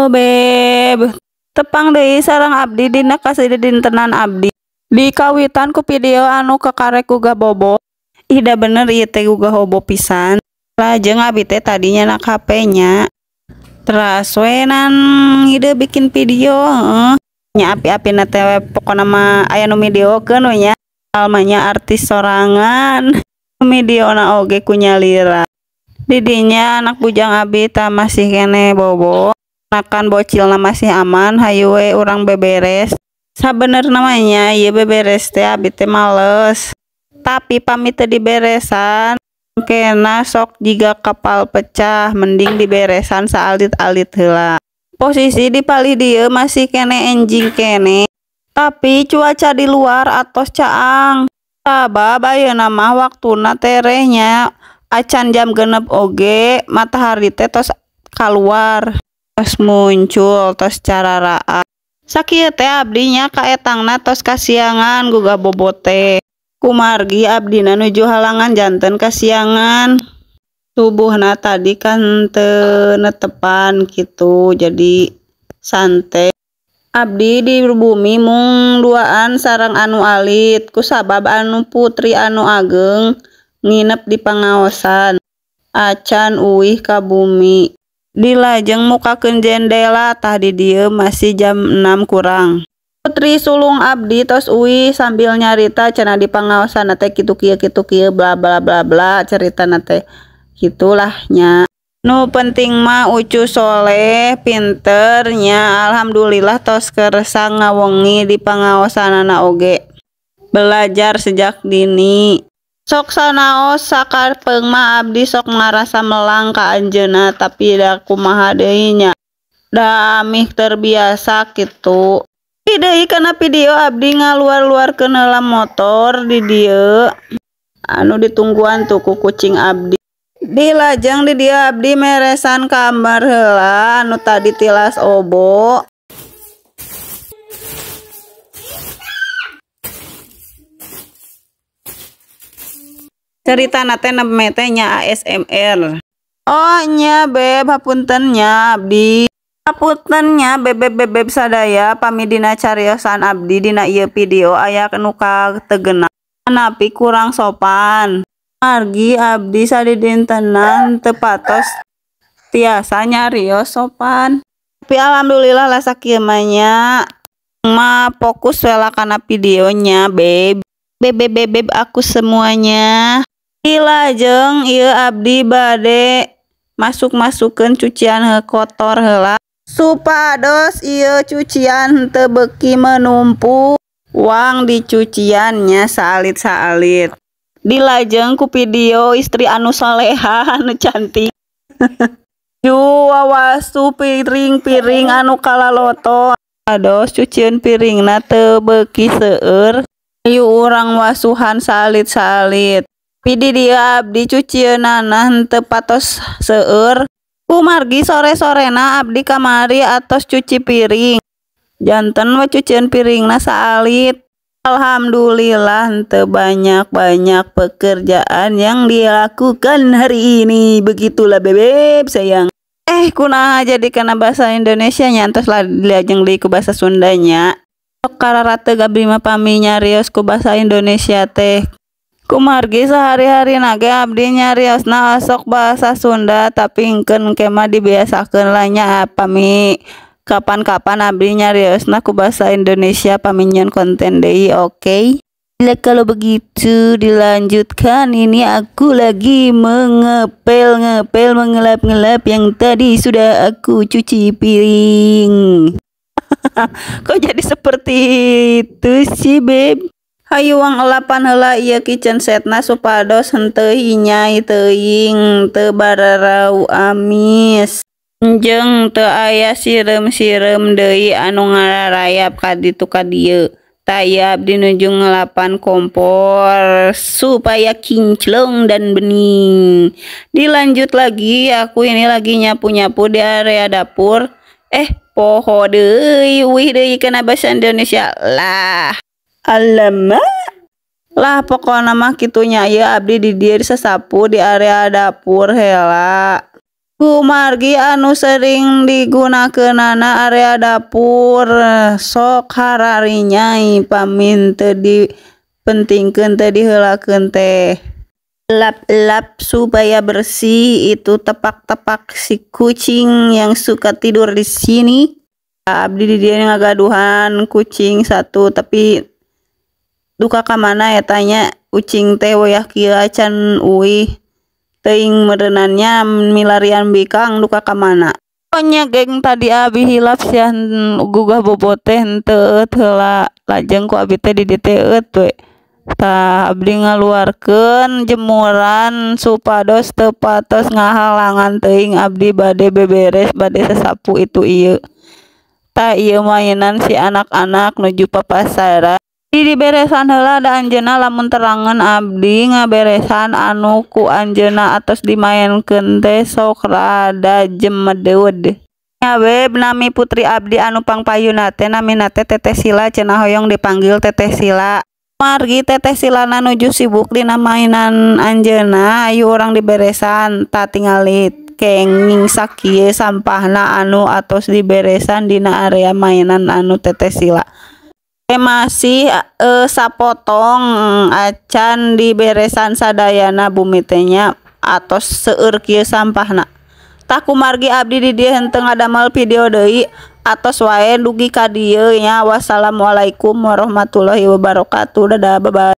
Halo beb, tepang deui sareng abdi dina kasadidintenan abdi. Dikawitan ku video anu kakarek gugah bobo. Ih da bener ieu teh gugah hobo pisan. Lajeng abi teh tadinya nak HP nya. Teras we nan ide bikin video heeh. Nya api-apina teh pokona mah aya nu videokeun we nya. Almanya artis sorangan. Videona oge ku nyalira. Didinya anak bujang abi tah masih kene bobo. Makan bocilna masih aman, hayu we urang beberes. Sabenerna mah nya ieu beberes teh abi teh males. Tapi pami teu diberesan kena sok jiga kapal pecah, mending diberesan saalit-alit heula. Posisi di palih dieu masih kene enjing kene, tapi cuaca di luar atos caang. Sabab ayeuna mah waktuna tereh nya acan jam 6 oge matahari teh tos kaluar, tos muncul, tos cararaa. Sakieu teh abdi nya kaetangna tos kasiangan gugah bobo teh. Kumargi abdina nuju halangan janten kasiangan. Subuhna tadi kan teu netepan kitu, jadi santai. Abdi di bumi mung duaan sareng anu alit, kusabab anu putri anu ageng nginep di pangaosan. Acan uih ka bumi. Dilajeng mukakeun jendela tah di dieu masih jam 6 kurang. Putri sulung abdi tos uih sambil nyarita cenah di pangaosan teh kitu kieu bla bla bla bla caritana teh kitulah nya. Nu penting mah ucu soleh pinter nya, alhamdulillah tos kersa ngawengi di pangaosanana oge. Belajar sejak dini. Sok sanaos sakarpeung mah abdi sok ngarasa melang ka anjeunna, tapi da kumaha deui nya. Da amih terbiasa kitu. Deui kana video abdi ngaluar-luarkeun heula motor di dieu. Anu ditungguan tuh ku kucing abdi. Dilajeng di dieu abdi meresan kamar heula anu tadi tilas obo. Ceritana teh nembe teh nya ASMR. Oh nya beb, hapunten nya abdi. Hapunten nya bebeb-bebeb sadaya pami dina cariosan abdi dina ieu video aya nu kategena napi kurang sopan. Margi abdi sadidintenan teu patos tiasa nyarios sopan. Tapi alhamdulillah lah sakieu mah nya. Mah fokus we lah kana videonya beb. Bebeb aku semuanya. Dilajeng ieu abdi bade masuk-masukeun cucian kotor heula supados ieu cucian teu beuki menumpuk wang dicuciannya saalit-saalit. Dilajeng ku video istri anu soleha anu cantik. Ju wawasu piring-piring anu kalaloto ados cucian piringna teu beuki seueur. Ayu urang wasuhan saalit-saalit. Pidi dia abdi cucieunana henteu patos seueur. Kumargi sore-sorena abdi kamari atos cuci piring. Janten we cucieun piringna saalit. Alhamdulillah henteu banyak-banyak pekerjaan yang dilakukan hari ini. Begitulah bebeb sayang. Kunaha jadi kana bahasa Indonesia nya entos lah dilajeng deui ku bahasa Sundanya. Sok kararate abdi mah pami nyarios ku bahasa Indonesia teh. Kumargi sehari-hari ge abdi nyariosna osok bahasa Sunda, tapi engkeun engke mah dibiasakeun lah nya pami kapan-kapan abdi nyariosna ku bahasa Indonesia pami nyeun konten deui, oke? Lah kalau begitu dilanjutkan, ini aku lagi mengepel-ngepel, mengelap-ngelap yang tadi sudah aku cuci piring. Kok jadi seperti itu sih beb? Hayu wang elapan heula ieu kitchen setna supados henteu hinyai teuing, teu bararau amis. Jeung teu aya sireum-sireum deui anu ngararayap ka ditu ka dieu. Tah ieu abdi nuju ngelapan kompor supaya kinclong dan bening. Dilanjut lagi, aku ini lagi nyapu-nyapu di area dapur. Poho deui, uih deui kana bahasa Indonesia lah. Alamak. Lah pokona mah kitunya ieu abdi di dieu sasapu di area dapur heula. Kumargi anu sering digunakeunana area dapur sok hararinyai pami teu dipentingkeun teu diheulakeun teh. Lap-lap supaya bersih itu tepak-tepak si kucing yang suka tidur di sini. Abdi di dieu ngagaduhan kucing satu, tapi duka ka mana eta nya ucing teh wayah kieu acan uih. Teuing meureunan nya milarian bikang duka ka mana. Nya geng, tadi abi hilap sia gugah bobo teh henteu eut heula, lajeng ku abi teh di dieu teh eut we. Tah, abdi ngaluarkeun jemuran supados teu patos ngahalangan teuing abdi bade beberes, bade sasapu itu ieu. Tah, ieu mainan si anak-anak nuju papasaran. Di diberesan heula da anjeunna lamun terangeun abdi ngaberesan anu ku anjeunna atos dimaenkeun teh sok rada jemedeud. Nya beb, nami putri abdi anu pangpayuna teh namina teh Teteh Sila, cenah hoyong dipanggil Teteh Sila. Margi Teteh Silana nuju sibuk dina mainan anjeunna, ayu urang diberesan. Tah, tingali kenging sakieu sampahna anu atos diberesan dina area mainan anu Teteh Sila. Masih sapotong acan diberesan sadayana bumi teh nya, atos seueur kieu sampahna. Tah, kumargi abdi di dieu henteu ngadamel video deui, atos wae dugi ka dieu nya. Wassalamualaikum warahmatullahi wabarakatuh. Dadah, bye bye.